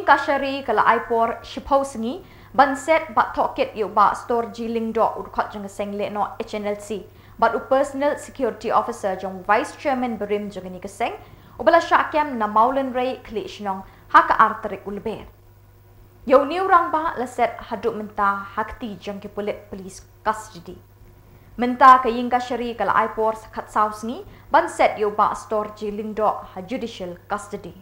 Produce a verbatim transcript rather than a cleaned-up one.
Kashari ka la ai por shiphew sngi ban set bad tohkit ïa u Bah Storjee Lyngdoh, u dkhot jong ka seng lehnoh H N L C, bad u Personal Security Officer jong u Vice Chairman barim jong kane ka seng, uba la shah kem na Mawlynrei, Khliehshnong, ha ka ar tarik u Lber. Ïa une u rangbah la set haduh mynta ha kti jong ki pulit police custody. Mynta ka ïing kashari ka la ai por sa khatsaw sngi ban set ïa u Bah Storjee Lyngdoh ha judicial custody.